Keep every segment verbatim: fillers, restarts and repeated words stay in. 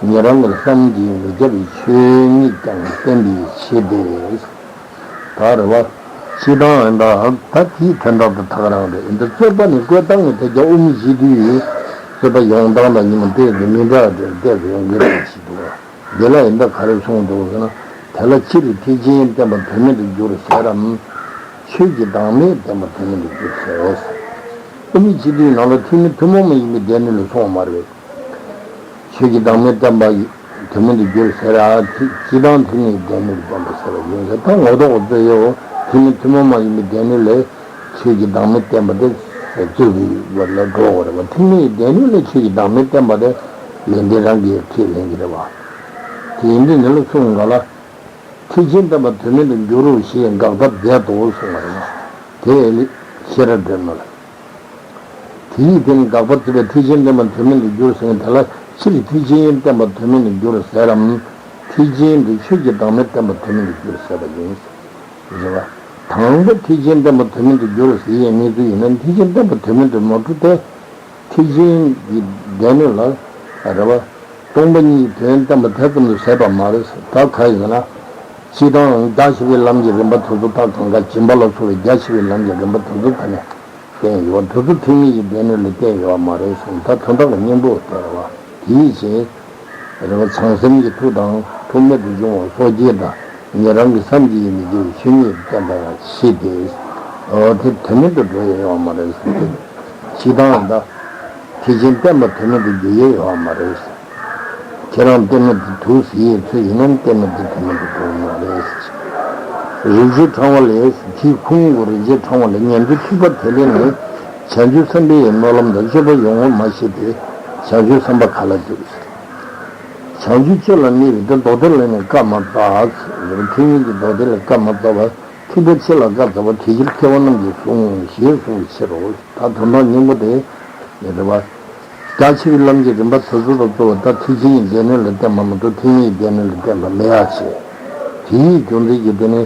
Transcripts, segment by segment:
ཉན་རང་གི་བསམ་གྱིས་མི་ཁྱབ་པའི་ཆོས་ཉིད་ཀྱང་བསྟན་པའི་ཕྱིར་ཏེ། ད་རེད་བ། སྤྱིར་བཏང་ཡིན་ད་ད་དེའི་དོན་དག་ཏུ་ཐག་རང་རེད། ཡིན་ད་རྩོད་པ་ནི་བཀོད་སྟངས་ཀྱི་ཐད་ཀྱང་དབུ་མའི་སྤྱི་འཐུས་ཡིན། རྩོད་པ་ཡོང་སྟངས་དང་ཉིན་མོ་དེ་དེ་མི་འདྲ་བ་དེར་བལྟས་སུ་ཡོང་གི་རེད་ཅེས་འདུག་བ། འདི་ལ་ཡིན་ད་ག་རེ་གསུངས་འདུག་ཟེར་ན། དེ་ལ་སྤྱིར་ཐེག་ཆེན་བསྟན་པ་དོན་མེད་དུ་འགྱུར་ཟེར་རམ། ཆོས་ཀྱི་བདག་མེད་བསྟན་པ་དོན་མེད་དུ་འགྱུར་ཟེར། དབུ་མའི་སྤྱི་འཐུས་ནང་ལ་ཐེག་དམན་ཐུན་མོང་མ་ཡིན་པའི་སྡེ་སྣོད་ལ་སོང་བ་མ་རེད། ཆོས་ཀྱི་བདག་མེད་བསྟན་པ་ཡི་དོན་མེད་དུ་འགྱུར་ཟེར་ར། སྤྱིར་བཏང་ཐེག་དམན་གྱི་སྡེ་སྣོད་ལ་བསྟན་པ་ཟེར་བ་ཡིན་ཟེར། ད་ངོ་ཐོག་གི་རྩོད་ཡོ། ཐེག་དམན་ཐུན་མོང་མ་ཡིན་པའི་སྡེ་སྣོད་ལས་ཆོས་ཀྱི་བདག་མེད་བསྟན་པ་དེ་རྩོད་པའི་བར་ལ་འགྲོ་བ་རེད་བ། ཐེག་དམན་གྱི་སྡེ་སྣོད་ལས་ཆོས་ཀྱི་བདག་མེད་བསྟན་པ་དེ་ལན་འདི་རང་གིས་ཁས་ལེན་གྱི་རེད་བ། དེ་ཡིན་དུས་འདི་ལ་གསུངས་ག་ལ། ཐེག་ཆེན་བསྟན་པ་དོན་མེད་དུ་འགྱུར་རོ་ཞེས་དགག་པ་མཛད་དོ་གསུངས་པ་རེད་བ། དེ་ལས་ཤེས་རབ་སྒྲོན་མ་ལ། དེ་ཡིས་དེ་ནི་དགག་པ་བརྩིས་པའི་ཐེག་ཆེན་བསྟན་པ་དོན་མེད་དུ་འགྱུར་ཟེར་མཁན་དེ་ལ་སྤྱིར་ཐེག་ཆེན་བསྟན་པ་དོན་མེད་དུ་འགྱུར་ཟེར་རམ། ཐེག་ཆེན་དེ་ཆོས་ཀྱི་བདག་མེད་བསྟན་པ་དོན་མེད་དུ་འགྱུར་ཟེར་བ་ཡིན། རེད་བ། དང་པོ་ཐེག་ཆེན་བསྟན་པ་དོན་མེད་དུ་འགྱུར་ཟེར་ཡའི་གནས་ཚུལ་ཡིན་ན། ཐེག་ཆེན་བསྟན་པ་དོན་མེད་དུ་མ་གྲུབ་སྟེ། ཐེག་ཆེན་གྱི་སྡེ་སྣོད་ལ། རེད་བ། སྟོང་པ་ཉིད་ཀྱི་དོན་བསྟན་པ་དེ་ཙམ་དུ་ཟད་པ་མ་རེད། ད་ག་ཡིན་ཟེར་ན། སྤྱིར་བཏང་རྒྱ་ཆེ་བའི་ལམ་གྱི་རིམ་པ་དེ་ཚོ་དག་གང་ག་སྦྱིན་པ་ལ་སོགས་པའི་རྒྱ་ཆེ་བའི་ལམ་གྱི་རིམ་པ་དེ་ཚོ་ད་ནི་བསྟན་ཡོད་པ་དེ་ཚོ་ཐེག་དམན་གྱི་སྡེ་སྣོད་ལ་བསྟན་ཡོད་པ་མ་རེད་གསུངས། ད་དོན་དག་གི་སྙིང་པོ་དེ་རེད་བ། དེའི་ཕྱིར། རེད་བ། བྱང་སེམས་ཀྱི་མཐུ་དང་ཐུགས་མེད་དུ་འབྱུང་བ་སོ་སྐྱེ་དང་། ཉན་རང་གི་བསམ་གྱིས་མི་ཁྱབ་པའི་ཆོས་ཉིད་བསྟན་པ་ཡང་ཞེས་ཏེ། འོ་དེ་དོན་མེད་དུ་འགྲོ་ཡ་ཡོད་པ་མ་རེད་ཟེར། སྤྱིར་བཏང་ད། ཐེག་ཆེན་བསྟན་པ་དོན་མེད་དུ་འགྱུར་ཡ་ཡོད་པ་མ་རེད་ཟེར། ཁྱེད་རང་བསྟན་མེད་དུ་འདུག་ཟེར་ཡའི་ཚུལ་ཡིན་ན་བསྟན་མེད་དུ་དོན་མེད་དུ་འགྲོ་ཡ་མ་རེད་ཟེར། རིགས་རུས་ཕྲེང་བ་ལས། དེའི་ཁུངས་སྒོ་རིགས་རུས་ཕྲེང་བ་ལས། ཉན་ཐོས་ཐེག་པ་དེ་ལས་ནི། བྱང་ཆུབ་སེམས་དཔའི་སྨོན་ལམ་དང་སྤྱོད་པ་ཡོངས་བསྔོ་མ་ཤེས་ཏེ། བྱང་ཆུབ་སེམས་དཔའ་ག་ལ་འདུག་ཟེར། བྱང་ཆུབ་སྤྱོད་ལ་གནས་པའི་དེ་མདོ་སྡེ་ལ་ནི་བཀའ་མ་སྩལ་ཟེར། ཐེག་དམན་གྱི་མདོ་སྡེ་ལ་བཀའ་མ་སྩལ་བར་ཐེག་པ་ཆེ་ལ་བཀའ་སྩལ་བ་དེ་ཕྱིར་མཁས་པ་རྣམས་ཀྱིས་གསུངས་ཞེས་གསུངས་པའི་ཕྱིར་རོ། ད་དོན་དག་སྙིང་པོ་དེ་ནི་རེད་བ། རྒྱ་ཆེ་བའི་ལམ་གྱི་རིམ་པ་དེ་ཚོ་དང་གཙོ་བོ་ད་ཐེག་ཆེན་གྱི་སྡེ་སྣོད་ལ་བསྟན་པ་མ་གཏོགས་ཐེག་དམན་གྱི་སྡེ་སྣོད་ལ་བསྟན་པ་མེད་ཡ་ཆེ། དེའི་རྒྱུ་མཚན་གྱིས་དེ་ནི།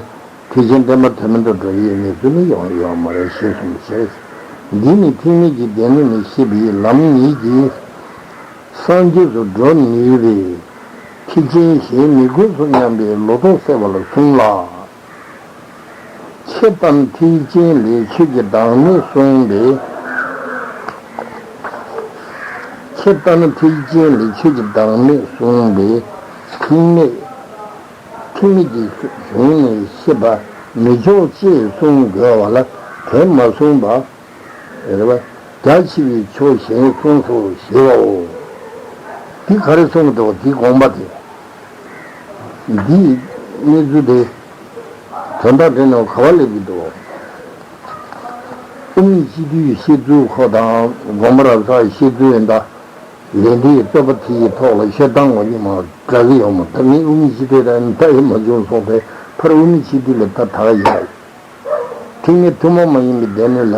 ཐེག་ཆེན་བསྟན་པ་དོན་མེད་དུ་འགྲོ་ཡི་གནས་ཚུལ་ནི་ཡོང་ཡོད་མ་རེད་ཞེས་གསུངས་པའི་ཕྱིར། འདི་ནི་ཐེག་དམན་གྱི་སྡེ་སྣོད་ནས་བཤད་པའི་ལམ་ཉིད་ཀྱིས་སངས་རྒྱས་སུ་འགྲོ་ནུས་པས་ཐེག་ཆེན་ཞེས་མི་དགོས་སོ་སྙམ་པའི་ལོག་རྟོག་སེལ་བ་ལ་གསུངས་ལ། ཁྱེད་ལྟར་ཐེག་ཆེན་ལས་ཆོས་ཀྱི་བདག་མེད་གསུངས་པས། ཁྱེད་ལྟར་ཐེག་ཆེན་ལས་ཆོས་ཀྱི་བདག་མེད་གསུངས་པས་ཐེག་དམན། ཐེག་དམན་གྱི་གཞུང་ནས་བཤད་པ་མི་ཆོག་ཅེས་གསུང་དགོས་པ་ལ་དེ་མ་གསུངས་པ། རེད་བ། རྒྱ་ཆེ་བའི་ཕྱོགས་གཞན་གསུངས་སོ་ཞེས་པའོ། འདི་ག་རེ་གསུངས་འདུག་འདི་དགོངས་པ་དེ། འདིའི་གནས་ཚུལ་དེ། དོན་དག་དེ་ནང་ག་བ་སླེབས་ཀྱི་འདུག་དབུ་མའི་སྤྱི་འཐུས་བཤད་ཚུལ་ཁོ་དང་དགོངས་པ་རབ་གསལ་བཤད་ཚུལ་ཡིན་ད། ལས་འདིའི་རྩོད་པ་དེ་ཡི་ཐོག་ལ་བཤད་སྟངས་ངོ་གཉིས་མ་འདྲ་གི་ཡོད་མ། ད་ངས་དབུ་མའི་སྤྱི་འཐུས་དང་ད་ཡི་མ་བྱུང་སོང་བས་ཕར་དབུ་མའི་སྤྱི་འཐུས་ལ་ད་ད་ག་ཡིན་ལ། ཐེག་དམན་ཐུན་མོང་མ་ཡིན་པའི་སྡེ་སྣོད་ལ་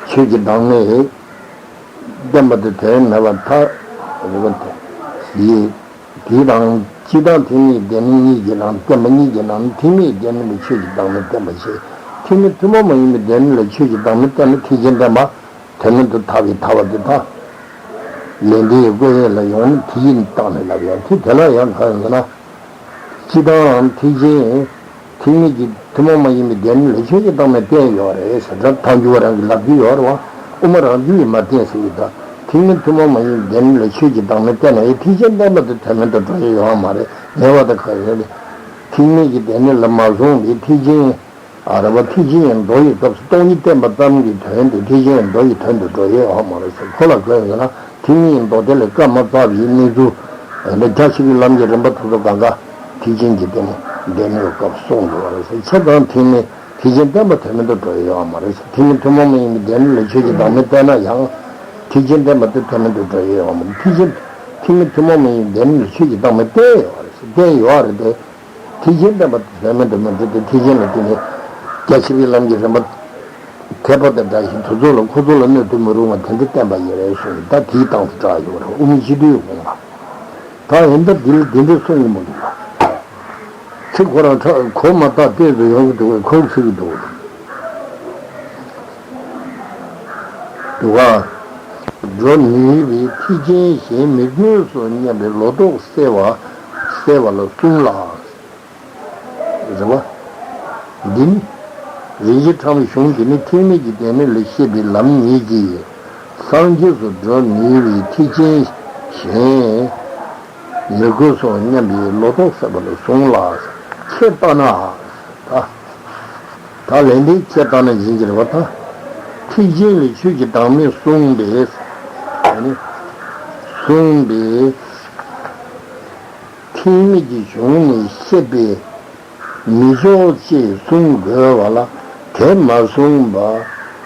ཆོས་ཀྱི་བདག་མེད་བསྟན་པ་དེ་དོན་མེད་པར་ཐལ། རེད་པ་དེ་ཡིན། དེ་དང་སྤྱིར་བཏང་ཐེག་དམན་སྡེ་སྣོད་གཉིས་ཀྱི་ནང་བསྟན་པ་གཉིས་ཀྱི་ནང་ཐེག་དམན་སྡེ་སྣོད་ལ་ཆོས་ཀྱི་བདག་མེད་བསྟན་པ་བྱས། ཐེག་དམན་ཐུན་མོང་མ་ཡིན་པའི་སྡེ་སྣོད་ལ་ཆོས་ཀྱི་བདག་མེད་བསྟན་ན་ཐེག་ཆེན་བསྟན་པ། དོན་མེད་དུ་ཐལ་བའི་ཐལ་བ་དེ་དག་ལས་འདིའི་སྐུ་ཡོན་ལ་ཡོང་ན་དེ་ཡིན་སྟངས་ནས་ལབ་ཡ་དེ་དེ་ལ་ཡང་གང་ཡིན་ཟེར་ན། སྤྱིར་བཏང་ཐེག་ཆེན་ཐེག་དམན་གྱི་ཐུན་མོང་མ་ཡིན་པའི་སྡེ་སྣོད་ལ་ཆོས་ཀྱི་བདག་མེད་བསྟན་ཡོད་རེད་ཟེར་ད་ཐལ་འགྱུར་བ་རང་གིས་ལབ་ཀྱི་ཡོད་རེད་བ། དབུ་མ་རང་རྒྱུད་ཡིས་མ་བསྟན་ཟེར་གྱི་ད་ཐེག་དམན་ཐུན་མོང་མ་ཡིན་པའི་སྡེ་སྣོད་ལ་ཆོས་ཀྱི་བདག་མེད་བསྟན་ན་ཡང་ཐེག་ཆེན་བསྟན་པ་དེ་དོན་མེད་དུ་འགྲོ་ཡ་ཡོད་མ་རེད། ངེས་པ་དང་ཁ་ཡོད་རེད། ཐེག་དམན་གྱི་སྡེ་སྣོད་ལ་མ་བཟུང་བའི་ཐེག་ཆེན། ཨ་རེད་བ། ཐེག་ཆེན་ཡང་མདོ་ཡི་སྐབས་སུ་སྟོང་ཉིད་བསྟན་པ་ཙམ་གྱི་དོན་དུ་ཐེག་ཆེན་ཡང་མདོ་ཡི་དོན་དུ་འགྲོ་ཡས་ཡོད་མ་རེད་ཟེར་ཁོ་ལ་དགོས་ཡོད་ན་ཐེག་དམན་ཡང་མདོ་སྡེ་ལས་བཀའ་མ་སྩལ་བའི་གནས་ཚུལ། ཨ་ནི་རྒྱ་ཆེ་བའི་ལམ་གྱི་རིམ་པ་དེ་ཚོ་གང་ག་ཐེག་ཆེན་གྱི་སྟེང་ནས་སྡེ་སྣོད་སྐབས་སུ་གསུངས་འདུག་བ་རེད་ཟེར། ཆ་ཚང་ཐེག་དམན་ཐེག་ཆེན་བསྟན་པ་དོན་མེད་དུ་འགྲོ་ཡས་ཡོད་མ་རེད་ཟེར། ཐེག་དམན་ཐུན་མོང་མ་ཡིན་པའི་སྡེ་སྣོད་ལ་ཆོས་ཀྱི་བདག་མེད་བསྟན་ན་ཡང་ཐེག་ཆེན་བསྟན་པ་དེ་དོན་མེད་དུ་འགྲོ་ཡས་ཡོད་མ་རེད། ཐེག་ཆེན་ཐེག་དམན་ཐུན་མོང་མ་ཡིན་པའི་སྡེ་སྣོད་ལ་ཆོས་ཀྱི་བདག་མེད་བསྟན་ཡོད་རེད་ཟེར། བསྟན་ཡོད་རེད་དེ། ཐེག་ཆེན་བསྟན་པ་དོན་མེད་དུ་མི་འགྲོ་སྟེ་ཐེག་ཆེན་ལ་བརྟེན་ནས་རྒྱ་ཆེ་བའི་ལམ་གྱི་རིམ་པ་མཁས་པ་དང་འདྲ་ཞིང་དེ་ཚོ་ལ་ཁོ་ཚོ་ལ་གནོད་དུ་མི་རུང་བ་དེ་འདྲ་བསྟན་པ་ཡིན་རེད་གསུངས། ད་དེའི་སྟེང་དུ་བསྒྲགས་ཡོད་རེད། དབུ་མའི་སྤྱི་འཐུས་དགོངས་པ། ད་ཡིན་ད་འདི་ལ་འདི་འདྲ་གསུང་གི་མི་འདུག་ཚིག་ཁོ་རང་ཁྲ་གོ་མ་བཏགས་གཏད་དུ་ཡོང་གི་འདུག་གས་ཁོ་ཚིག་གི་འདུག་འདུག་ག་འགྲོ་ནུས་པའི་ཐེག་ཆེན་ཞལ་མི་དགོས་སོ་སྙམ་པའི་ལོག་རྟོག་སེལ་བ་སེལ་བ་ལ་གསུངས་ལ། རེད་བ། འདི་ནི། རིན་ཆེན་ཕྲེང་བའི་གཞུང་འདི་ནི་ཐེག་དམན་གྱི་སྡེ་སྣོད་ལས་བཤད་པའི་ལམ་ཉིད་ཀྱིས། སངས་རྒྱས་སུ་འགྲོ་ནུས་པའི་ཐེག་ཆེན་ཞལ་མི་དགོས་སོ་སྙམ་པའི་ལོག་རྟོག་སེལ་བ་ལ་གསུངས་ལ། ཁྱེད་ལྟ་ན། ད། ད་ལན་འདི་ཁྱེད་ལྟ་ན་ཡིན་གྱི་རེད་བ་ད། ཐེག་ཆེན་ལས་ཆོས་ཀྱི་བདག་མེད་གསུངས་པས། ཨ་ནི། གསུངས་པས། ཐེག་དམན་གྱི་གཞུང་ནས་བཤད་པས་མི་ཆོག་ཅེས་གསུང་དགོས་པ་ལ་དེ་མ་གསུངས་པ་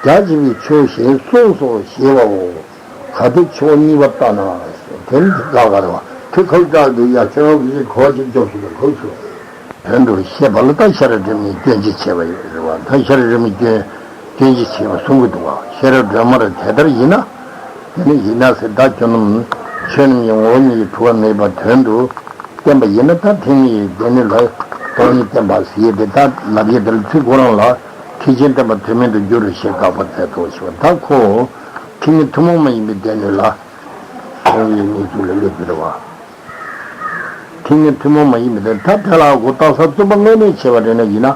རྒྱ་ཆེ་བའི་ཆོས་གཞན་གསུངས་སོ་ཞེས་པའོ། གལ་ཏེ་ཕྱོགས་གཉིས་པ་ལྟ་ན། དེ་ནི་དགག་པ་རེད་བ། དེ་ཁོ་བཀག་འདུག་ཡ། ཁྱོད་རང་གིས་གོ་ཅིག་སྐྱོབ་ཤིག་དང་ཁོ་ཚོ། དོན་དུ་བཤད་པ་ལ་ད་ཤེས་རབ་སྒྲོན་མེས་སྐྱོན་ཅི་བྱས་པ་ཡོད་རེད་བ། ད་ཤེས་རབ་སྒྲོན་མེས་སྐྱོན་སྐྱོན་ཅི་བྱས་པ་གསུང་གི་འདུག་བ། ཤེས་རབ་སྒྲོན་མར་དེ་ལྟར་ཡིན་ན། དེ་ནི་ཡིན་ན་ཟེར། ད་ཁྱོད་རྣམས་ཆོས་རྣམས་ཀྱི་ངོ་བོ་ཉིད་ཀྱིས་གྲུབ་པ་མེད་པར་དོན་དུ་བསྟན་པ་ཡིན་ན། ད་ཐེག་དམན་གྱི་སྡེ་སྣོད་ལ་སྟོང་ཉིད་བསྟན་པ་ཟེར་ཡས་དེ་ད་ལབ་ཡས་དེ་ལ་ཚིག་ཁོ་རང་ལ་ཐེག་ཆེན་བསྟན་པ་དོན་མེད་དུ་འགྱུར་རོ་ཞེས་དགག་པ་མཛད་དོ་ཞེས་པ། ད་ཁོ་ཐེག་དམན་ཐུན་མོང་མ་ཡིན་པའི་སྡེ་སྣོད་ལ་སྟོང་ཉིད་གནས་ཚུལ་ལ་སླེབས་པ་རེད་བ། ཐེག་དམན་ཐུན་མོང་མ་ཡིན་པའི་སྡེ། ད་དེ་ལ་གོ་རྟོགས་ས་རྩོད་པ་དངོས་གནས་བྱས་པ་རེད་ན་ཡིན་ན།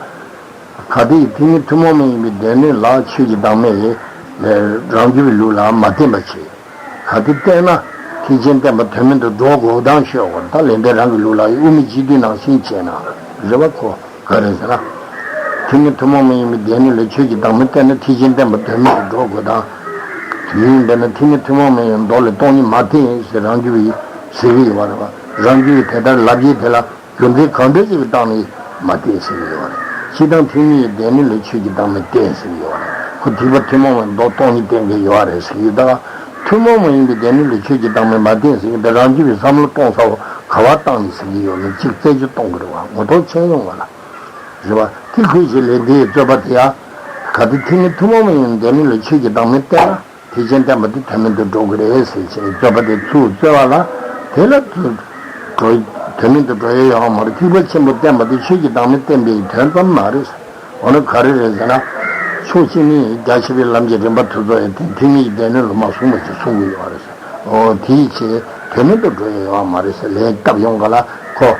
གལ་ཏེ་ཐེག་དམན་ཐུན་མོང་མ་ཡིན་པའི་སྡེ་སྣོད་ལ་ཆོས་ཀྱི་བདག་མེད་རང་རྒྱུད་པའི་ལུགས་ལ་མ་བརྟེན་པ་བྱས། གལ་ཏེ་བརྟེན་ན་ཐེག་ཆེན་བསྟན་པ་དོན་མེད་དུ་འགྲོ་དགོས་སྟངས་ཤོད་དགོས། ད་ལེགས་ལྡན་རང་གི་ལུགས་ལ་དབུ་མའི་སྤྱི་དོན་ནང་བཞིན་བྱས་ན་རེད་བ་ཁོ། ག་རེ་ཟེར་ན། ཐེག་དམན་ཐུན་མོང་མ་ཡིན་པའི་སྡེ་སྣོད་ལ་ཆོས་ཀྱི་བདག་མེད་བསྟན་ན་ཐེག་ཆེན་བསྟན་པ་དོན་མེད་དུ་འགྲོ་དགོས་དང་། དེ་ཡིན་པས་ན་ཐེག་དམན་ཐུན་མོང་མ་ཡིན་མདོ་ལས་སྟོང་ཉིད་མ་བསྟན་ཟེར་རང་རྒྱུད་པས་ཟེར་གྱི་ཡོད་པ་རེད་བ། རང་རྒྱུད་པས་དེ་ལྟར་ལབ་ཀྱི་དེ་ལ་རྒྱུ་མཚན་གང་འདྲ་ཞིག་གི་སྟེང་ནས་མ་བསྟན་ཟེར་གྱི་ཡོད་པ་རེད། སྤྱིར་བཏང་ཐེག་དམན་གྱི་སྡེ་སྣོད་ལ་ཆོས་ཀྱི་བདག་མེད་བསྟན་ཟེར་གྱི་ཡོད་པ་རེད། ཁོ་ཐེག་པ་ཐུན་མོང་མ་ཡིན་མདོ་སྟོང་ཉིད་བསྟན་གྱི་ཡོད་པ་རེད་ཟེར་གྱི་ཡོད། ད་ཐུན་མོང་མ་ཡིན་པའི་སྡེ་སྣོད་ལ་ཆོས་ཀྱི་བདག་མེད་མ་བསྟན་ཟེར་གྱི་འདི་རང་རྒྱུད་པས་བསམ་བློ་གཏོང་ས་བོ་ག་བ་བཏང་ནས་ཟེར་གྱི་ཡོད་མེད་ཅིག་རྩད་གཅོད་གཏོང་གི་རེད་བ། ངོ་ཐོག་ཆད་ཡོང་བ་ལ། རེད་བ། དེ་ཁོས་ཞིག་ལས་འདིའི་རྩོད་པ་དེ་ཡང་། གལ་ཏེ་ཐེག་དམན་ཐུན་མོང་མ་ཡིན་སྡེ་སྣོད་ལ་ཆོས་ཀྱི་བདག་མེད་བསྟན་ན་ཐེག་ཆེན་བསྟན་པ་དེ་དོན་མེད་དུ་འགྲོ་གི་རེད་ཟེར་བྱས་རྩོད་པ་དེ་ཚུར་རྩོད་པ་ལ། དེ་ལ་དུ་འགྲོ་དོན་མེད་དུ་འགྲོ་ཡ་ཡོད་མ་རེད། ཐེག་པ་ཆེན་པོ་བསྟན་པ་དེ་ཆོས་ཀྱི་བདག་མེད་བསྟན་པའི་དོན་ཙམ་མ་རེད། འོ་ན་ག་རེ་རེད་ཟེར་ན། ཕྱོགས་གཅིག་ནས་རྒྱ་ཆེ་བའི་ལམ་གྱི་རིམ་པ་དེ་ཚོ་ཡང་དེ་ཐེག་དམན་གྱི་སྡེ་སྣོད་ལ་མ་གསུངས་པ་ཞིག་གསུང་གི་ཡོད་རེད་ཟེར། འོ་དེའི་ཕྱིར་དོན་མེད་དུ་འགྲོ་ཡ་ཡོད་མ་རེད་ཟེར་ལན་བཏབ་ཡོང་ག་ལ་ཁོ།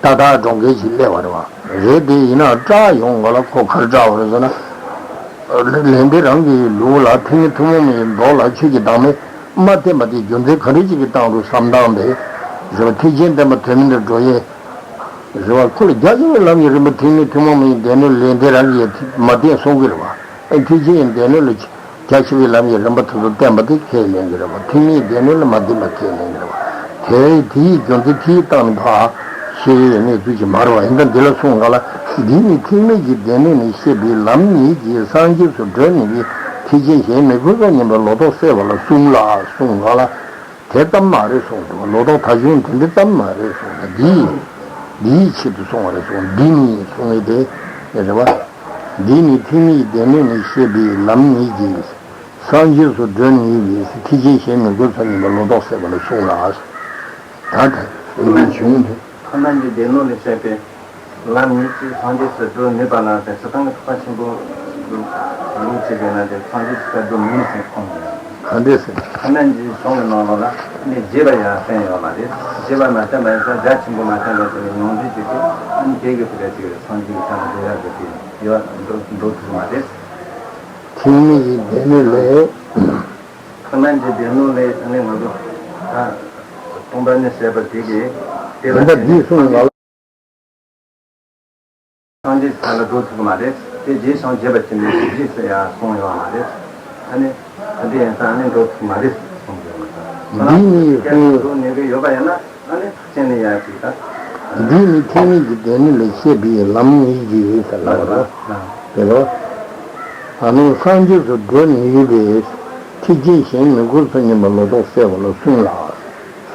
ཏག་ཏག་འགྲོ་མཁན་ཞིག་སླེབས་པ་རེད་བ། རེད་དེ་ཡིན་ན་སྐྲག་ཡོང་ག་ལ་ཁོ་ག་རེ་སྐྲག་པ་རེད་ཟེར་ན། ལེགས་ལྡན་རང་གི་ལུགས་ལ་ཐེག་དམན་ཐུན་མོང་མའི་མདོ་ལ་ཆོས་ཀྱི་བདག་མེད་མ་བསྟན་པ་དེ་རྒྱུ་མཚན་ག་འདྲ་ཞིག་གི་སྟེང་དུ་བསམ་སྟངས་དེ། རེད་བ། ཐེག་ཆེན་བསྟན་པ་དོན་མེད་དུ་འགྲོ་ཡས། རེད་བ། ཁོ་ལ་རྒྱ་ཆེ་བའི་ལམ་གྱི་རིམ་པ་ཐེག་དམན་ཐུན་མོང་མའི་སྡེ་སྣོད་ལེགས་ལྡན་རང་གིས་མ་བསྟན་གསུང་གི་རེད་བ། ཨེ་ཐེག་ཆེན་གྱི་སྡེ་སྣོད་ལ་རྒྱ་ཆེ་བའི་ལམ་གྱི་རིམ་པ་དེ་ཚོ་བསྟན་པ་དེ་ཁས་ལེན་གྱི་རེད་བ། ཐེག་དམན་གྱི་སྡེ་སྣོད་ལ་མ་བསྟན་པ་ཁས་ལེན་གྱི་རེད་བ། དེ་དེའི་རྒྱུ་མཚན་དེའི་སྟེང་ནས་ཕར་ཤེས་ཡོན་གནས་ཚུལ་གྱི་མ་རེད་བ། ཡིན་ད་འདི་ལ་གསུངས་ག་ལ། འདི་ནི་ཐེག་དམན་གྱི་སྡེ་སྣོད་ནས་བཤད་པའི་ལམ་ཉིད་ཀྱིས་སངས་རྒྱས་སུ་འགྲོ་ནུས་པའི་ཐེག་ཆེན་ཞལ་མི་དགོས་སོ་སྙམ་པའི་ལོག་རྟོག་སེལ་བ་ལ་གསུངས་ལ་གསུངས་ག་ལ། དེ་ཙམ་མ་རེད་གསུངས་འདུག་ལོག་རྟོག་ཐ་ཆུང་དེ་འདྲ་ཙམ་མ་རེད་གསུངས་འདུག་འདིའི་འདིའི་ཆེད་དུ་གསུངས་པ་རེད་གསུངས། འདི་ནི་གསུངས་ཡས་དེ་རེད་བ། འདི་ནི་ཐེག་དམན་གྱི་སྡེ་སྣོད་ནས་བཤད་པའི་ལམ་ཉིད་ཀྱིས་སངས་རྒྱས་སུ་འགྲོ་ནུས་པའི་ཐེག་ཆེན་ཞལ་མི་དགོས་སོ་སྙམ་པའི་ལོག་རྟོག་སེལ་བ་ལ་གསུངས་ལ། ད་ལྟ་འདི་ནི་གཞུང་དེ། ཐེག་དམན་གྱི་སྡེ་སྣོད་ལས་བཤད་པའི་ལམ་ཉིད་ཀྱིས་སངས་རྒྱས་སུ་འགྲོ་ནུས་པ་ལ་ཟེར། སྤྱིར་བཏང་གི་ཐེག་པ་ཆེན་པོ་ལུགས་བྱེད་པས་ན་དེ་སངས་རྒྱས་སུ་འགྲོ་ནུས་ཟེར་གསུངས་ཡོད། ག་འདྲས་ཟེར། ཐེག་དམན་གྱི་གཞུང་གི་ནང་ལོགས་ལ་ནི་རྒྱས་པ་ཡང་བསྟན་ཡོད་མ་རེད། རྒྱས་པ་མ་བསྟན་པ་ཡིན་ཙང་རྒྱ་ཆེན་པོ་མ་བསྟན་པ་དེ་ནི་ཉུང་འདྲིས་ཅིག་གིས་ཨ་ནི་དེ་གི་ཕུ་རེ་ཅིག་སངས་རྒྱས་ཀྱི་ཐ་ན་འགྲོ་ཡག་གི་དེ་ཡོད་འགྲོ་འགྲོ་ཐུབ་མ་རེད། ཐེག་དམན་གྱི་སྡེ་སྣོད་ལས། ཐེག་དམན་གྱི་སྡེ་སྣོད་ལས་ཨ་ནི་ང་ཚོ་ད་སྟོང་པ་ཉིད་ཟེར་བ་དེ་གི་དེ་ལ་ད་འདི་གསུངས་ལ། སངས་རྒྱས་ས་ལ་འགྲོ་ཐུབ་ཀྱི་མ་རེད། དེ་རྗེས་ཤིང་རྒྱས་པར་བྱེད་ནུས་ཤིང་རྗེས་སུ་ཡང་གསུངས་ཡོད་མ་རེད། ཨ་ནི་ད་དེ་ཡིན་ཙང་ཨ་ནི་འགྲོ་ཐུབ་ཀྱི་མ་རེད་གསུངས་ཡོད་མ་རེད། འདི་ནི་གསུངས་འགྲོ་ནུས་ཀྱི་ཡོད་པ་ཡིན་ན་ཨ་ནི་ཅན་ནི་ཡ་ཅིག་ད། འདི་ནི་ཐེག་དམན་གྱི་སྡེ་སྣོད་ལས་བཤད་པའི་ལམ་ཉིད་ཀྱིས་ཟེར་ལབ་པ་རེད། དེ་ལ་ཨ་ནི་སངས་རྒྱས་སུ་འགྲོ་ནུས་པའི་ཐེག་ཆེན་ཞལ་མི་དགོས་སོ་སྙམ་པའི་ལོག་རྟོག་སེལ་བ་ལ་གསུངས་ལ།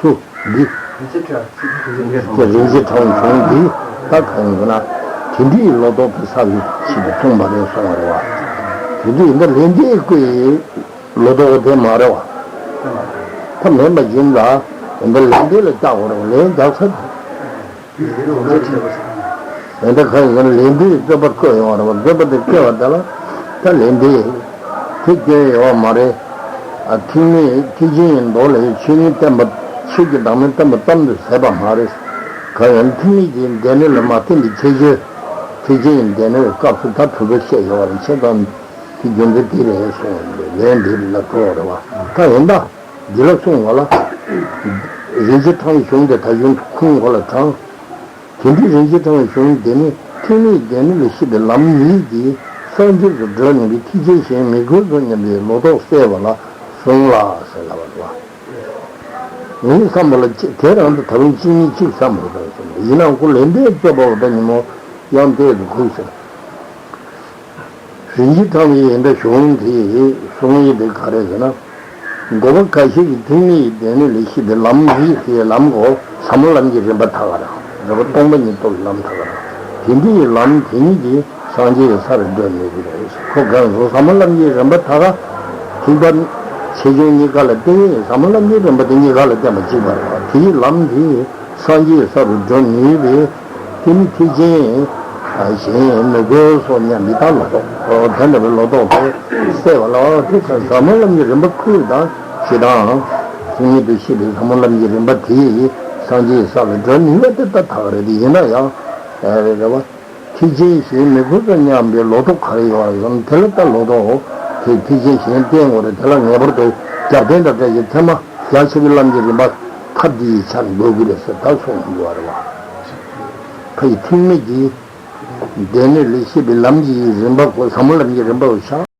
སུ། འདི། རིན་ཆེན་ཕྲེང་བ་ཚིག་གི་རིན་ཆེན་ཕྲེང་བའི་གཞུང་འདི་ད་གང་ཡིན་ཟེར་ན། དེ་འདྲའི་ལོག་རྟོག་གི་ས་བའི་ཆེད་དུ་གསུངས་པ་རེད་གསུངས་པ་རེད་བ། དེ་འདྲ་ཡིན་ན་ལེགས་ལྡན་ཀུན་ལོག་རྟོག་དེ་མ་རེད་བ། ད་མིན་པ་ཡིན་ལ། ཡིན་ད་ལེགས་ལྡན་ལ་བརྟག་དགོས་རེད་བ། ལན་རྒྱག་ས་དེ། ཡིན་ད་གང་ཡིན་ཟེར་ན་ལེགས་ལྡན་རྩོད་པ་བཀོད་ཡོང་བ་རེད་བ། རྩོད་པ་དེ་བཀོད་པ་དེ་ལ་ད་ལེགས་ལྡན་དེ་སྐྱོན་ཡོད་བ་མ་རེད། ཨ། ཐེག་དམན་ཐེག་ཆེན་གྱི་མདོ་ལས་ཆོས་ཉིད་བསྟན་པ། ཆོས་ཀྱི་བདག་མེད་བསྟན་པ་ཙམ་དུ་ཟད་པ་མ་རེད། གང་ཡང་ཐེག་དམན་གྱི་སྡེ་སྣོད་ལ་མ་ཐིམ་པའི་ཁྱད་ཆོས། ཐེག་ཆེན་གྱི་སྡེ་སྣོད་སྐབས་སུ་ད་དྲུག་པ་བཤད་ཡོད་རེད། བྱས་ཙང་དེ་རྒྱུ་མཚན་དེ་རེད་གསུངས་པ་ལན་འདི་ལ་གྲོགས་རེད་བ། ད་ཡིན་ད། འདི་ལ་གསུངས་པ་ལ། རིན་ཆེན་ཕྲེང་བའི་གཞུང་དེ་ད་གཞུང་ཁུངས་གོ་ལ་དྲངས། དེ་འདྲའི་རིན་ཆེན་ཕྲེང་བའི་གཞུང་འདི་ནི་ཐེག་དམན་སྡེ་སྣོད་ལས་སྐྱེས་པའི་ལམ་ཉིད་ཀྱིས་སངས་རྒྱས་སུ་འགྲོ་ནུས་པའི་ཐེག་ཆེན་གཞན་མི་དགོས་སོ་སྙམ་པའི་ལོག་རྟོག་སེལ་བ་ལ་ཟུངས་ལ་ཟེར་ལབ་པ་རེད་བ། ངའི་བསམ་པ་ལ་ཅི་དེ་རང་དུ་ད་རུང་གཅིག་གཉིས་གཅིག་བསམ་མི་ཐུབ་ཟེར། ཡིན་ནའང་ཁོ་ལན་འདེབས་རྩོད་པ་བ་ད་ཉིན་མོ་ཡང་བལྟས་སུ་ཁུག་ཟེར། རིན་ཆེན་ཕྲེང་བའི་ཡི་དྭགས་གཞུང་དེས་གསུང་ཡི་དེ་ག་རེ་ཟེར་ན། འགོག་པ་ཁ་ཤས་ཀྱིས་ཐེག་དམན་གྱི་སྡེ་སྣོད་ལས་སྐྱེས་པའི་ལམ་ཉིད་ཟེར་ལམ་གོ་ཟབ་མོ་ལམ་གྱི་རིམ་པ་ཐ་ག་ར། རེད་བ། སྟོང་པ་ཉིད་རྟོགས་ཀྱི་ལམ་ཐ་ག་ར། དེ་འདྲའི་ལམ་དེ་ཉིད་ཀྱིས་སངས་རྒྱས་ཀྱི་ས་རུ་འགྲོ་ནུས་ཀྱི་རེད། ཁོ་གང་སོང་ཟབ་མོ་ལམ་གྱི་རིམ་པ་ཐ་ག། ཐེག་པ་ཆེ་ཆུང་གཉིས་ཀ་ལ་བརྟེན། ཟབ་མོ་ལམ་གྱི་རིམ་པ་དེ་གཉིས་ཀ་ལ་བརྟེན་པ་གཅིག་པ་རེད་བ། དེའི་ལམ་དེ་སངས་རྒྱས་ཀྱི་ས་རུ་འགྲོ་ནུས་པའི། དེ་ནི་ཐེག་ཆེན་གཞན་མི་དགོས་སོ་སྙམ་པའི་ད་ལོག་རྟོག་དེ་འདྲ་བའི་ལོག་རྟོག་དེ་སེལ་བ་ལ། དེ་ལྟར་ཟབ་མོ་ལམ་གྱི་རིམ་པ་ཁུར་དང་ཞེ་སྡང་ཐེག་དམན་དུ་ཤེས་པའི་ཟབ་མོ་ལམ་གྱི་རིམ་པ་དེས་སངས་རྒྱས་ས་ལ་འགྲོ་ནུས་པ་དེ་ད་ཐག་རེད། དེ་ཡིན་ན་ཡང་རེད་བ། ཐེག་ཆེན་གཞན་མི་དགོས་སོ་སྙམ་པའི་ལོག་རྟོག་ག་རེ་ཡོད་རེད་ཟེར་ན། དེ་ལ་ད་ལོག་རྟོག་དེ་ཐེག་ཆེན་གཞན་བསྟེན་དགོས་རེད། དེ་ལ་ངེས་པར་དུ་རྒྱབ་རྟེན་དང་འབྲེལ་གྱི་ཚད་མ་རྒྱ་ཆེ་བའི་ལམ་གྱི་རིམ་པ་ཐབས་ཀྱི་ཆར་འགོད་དགོས་རེད་ཟེར་ད་གསུངས་ཡོད་རེད་བ། ཕ་ཡི་ཐེག་དམན་གྱི་སྡེ་སྣོད་ལས་སྐྱེས་པའི་ལམ་གྱི་རིམ་པ་གོ་ཟབ་མོ་ལམ་གྱི་རིམ་པ་གོ་ཆགས།